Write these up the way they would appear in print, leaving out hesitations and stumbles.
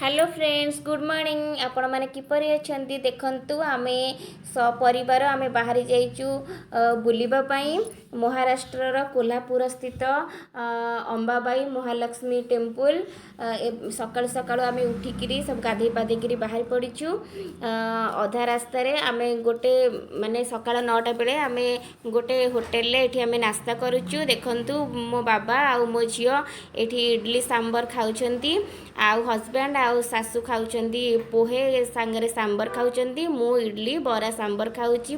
Hello friends, good morning. ଆପଣମାନେ କିପରି ଅଛନ୍ତି? ଦେଖନ୍ତୁ, ଆମେ ସପରିବାର ଆମେ ବାହାରି ଯାଇଛୁ ବୁଲିବା ପାଇଁ ମହାରାଷ୍ଟ୍ରର କୋଲ୍ହାପୁର ସ୍ଥିତ ଅମ୍ବାବାଇ ମହାଲକ୍ଷ୍ମୀ ଟେମ୍ପୁଲ। ସକାଳୁ ସକାଳୁ ଆମେ ଉଠିକିରି ସବୁ ଗାଧେଇ ପାଧେଇକିରି ବାହାରି ପଡ଼ିଛୁ। ଅଧା ରାସ୍ତାରେ ଆମେ ଗୋଟେ, ମାନେ ସକାଳ 9ଟା ବେଳେ ଆମେ ଗୋଟେ ହୋଟେଲରେ ଏଠି ଆମେ ନାସ୍ତା କରୁଛୁ। ଦେଖନ୍ତୁ, ମୋ ବାବା ଆଉ ମୋ ଝିଅ ଏଠି ଇଡ଼ଲି ସାମ୍ବର ଖାଉଛନ୍ତି ଆଉ ହଜବ୍ୟାଣ୍ଡ ଆଉ ଶାଶୁ ଖାଉଛନ୍ତି, ପୋହେ ସାଙ୍ଗରେ ସାମ୍ବର ଖାଉଛନ୍ତି। ମୁଁ ଇଡ଼ଲି ବରା ସାମ୍ବର ଖାଉଛି,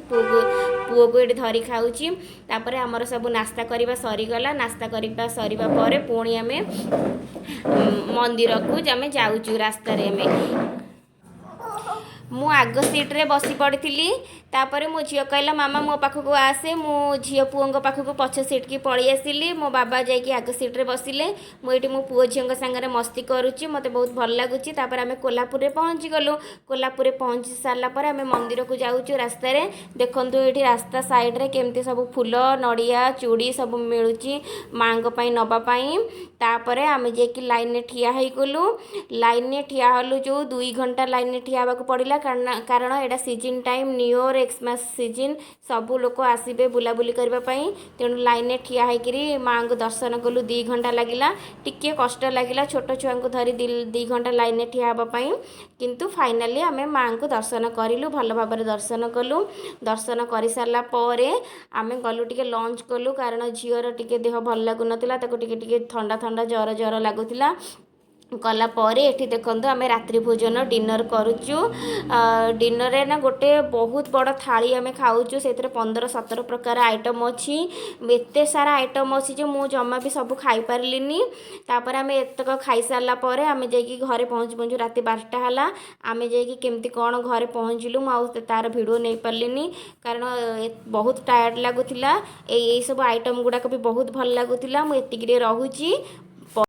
ପୁଅକୁ ଏଠି ଧରି ଖାଉଛି। ତାପରେ ଆମର ସବୁ ନାସ୍ତା କରିବା ସରିଗଲା। ନାସ୍ତା କରିବା ସରିବା ପରେ ପୁଣି ଆମେ ମନ୍ଦିରକୁ ଆମେ ଯାଉଛୁ। ରାସ୍ତାରେ ଆମେ, ମୁଁ ଆଗ ସିଟ୍ରେ ବସି ପଡ଼ିଥିଲି। ତାପରେ ମୋ ଝିଅ କହିଲା, "ମାମା, ମୋ ପାଖକୁ ଆସେ।" ମୁଁ ଝିଅ ପୁଅଙ୍କ ପାଖକୁ ପଛ ସିଟ୍କି ପଳେଇ ଆସିଲି। ମୋ ବାବା ଯାଇକି ଆଗ ସିଟ୍ରେ ବସିଲେ। ମୁଁ ଏଇଠି ମୋ ପୁଅ ଝିଅଙ୍କ ସାଙ୍ଗରେ ମସ୍ତି କରୁଛି, ମୋତେ ବହୁତ ଭଲ ଲାଗୁଛି। ତାପରେ ଆମେ କୋଲ୍ହାପୁରରେ ପହଞ୍ଚିଗଲୁ। କୋଲ୍ହାପୁରରେ ପହଞ୍ଚି ସାରିଲା ପରେ ଆମେ ମନ୍ଦିରକୁ ଯାଉଛୁ। ରାସ୍ତାରେ ଦେଖନ୍ତୁ, ଏଇଠି ରାସ୍ତା ସାଇଡ଼୍ରେ କେମିତି ସବୁ ଫୁଲ, ନଡ଼ିଆ, ଚୁଡ଼ି ସବୁ ମିଳୁଛି ମାଆଙ୍କ ପାଇଁ ନେବା ପାଇଁ। ତାପରେ ଆମେ ଯାଇକି ଲାଇନ୍ରେ ଠିଆ ହେଇଗଲୁ। ଲାଇନ୍ରେ ଠିଆ ହେଲୁ ଯେଉଁ 2 ଘଣ୍ଟା ଲାଇନ୍ରେ ଠିଆ ହେବାକୁ ପଡ଼ିଲା, କାରଣ ଏଇଟା season time, New Year, Xmas season, ସବୁ ଲୋକ ଆସିବେ ବୁଲାବୁଲି କରିବା ପାଇଁ। ତେଣୁ ଲାଇନ୍ରେ ଠିଆ ହେଇକିରି ମାଆଙ୍କୁ ଦର୍ଶନ କଲୁ। 2 ଘଣ୍ଟା ଲାଗିଲା। ଟିକିଏ କଷ୍ଟ ଲାଗିଲା ଛୋଟ ଛୁଆଙ୍କୁ ଧରି 2 ଘଣ୍ଟା ଲାଇନ୍ରେ ଠିଆ ହେବା ପାଇଁ। କିନ୍ତୁ ଫାଇନାଲି ଆମେ ମାଆଙ୍କୁ ଦର୍ଶନ କରିଲୁ, ଭଲ ଭାବରେ ଦର୍ଶନ କଲୁ। ଦର୍ଶନ କରିସାରିଲା ପରେ ଆମେ ଗଲୁ, ଟିକେ ଲଞ୍ଚ କଲୁ, କାରଣ ଝିଅର ଟିକେ ଦେହ ଭଲ ଲାଗୁନଥିଲା। ତାକୁ ଟିକେ ଟିକେ ଥଣ୍ଡା ଥଣ୍ଡା, ଜ୍ୱର ଜ୍ୱର ଲାଗୁଥିଲା। କଲା ପରେ ଏଠି ଦେଖନ୍ତୁ, ଆମେ ରାତ୍ରି ଭୋଜନ ଡିନର୍ କରୁଛୁ। ଡିନର୍ରେ ନା ଗୋଟେ ବହୁତ ବଡ଼ ଥାଳି ଆମେ ଖାଉଛୁ। ସେଥିରେ 15-17 ପ୍ରକାର ଆଇଟମ୍ ଅଛି। ଏତେ ସାରା ଆଇଟମ୍ ଅଛି ଯେ ମୁଁ ଜମା ବି ସବୁ ଖାଇପାରିଲିନି। ତାପରେ ଆମେ ଏତକ ଖାଇସାରିଲା ପରେ ଆମେ ଯାଇକି ଘରେ ପହଞ୍ଚୁ ପହଞ୍ଚୁ ରାତି 12ଟା ହେଲା। ଆମେ ଯାଇକି କେମିତି କ'ଣ ଘରେ ପହଞ୍ଚିଲୁ, ମୁଁ ଆଉ ତା'ର ଭିଡ଼ିଓ ନେଇପାରିଲିନି, କାରଣ ବହୁତ ଟାୟାର୍ଡ଼ ଲାଗୁଥିଲା। ଏଇ ଏଇସବୁ ଆଇଟମ୍ ଗୁଡ଼ାକ ବି ବହୁତ ଭଲ ଲାଗୁଥିଲା। ମୁଁ ଏତିକିରେ ରହୁଛି।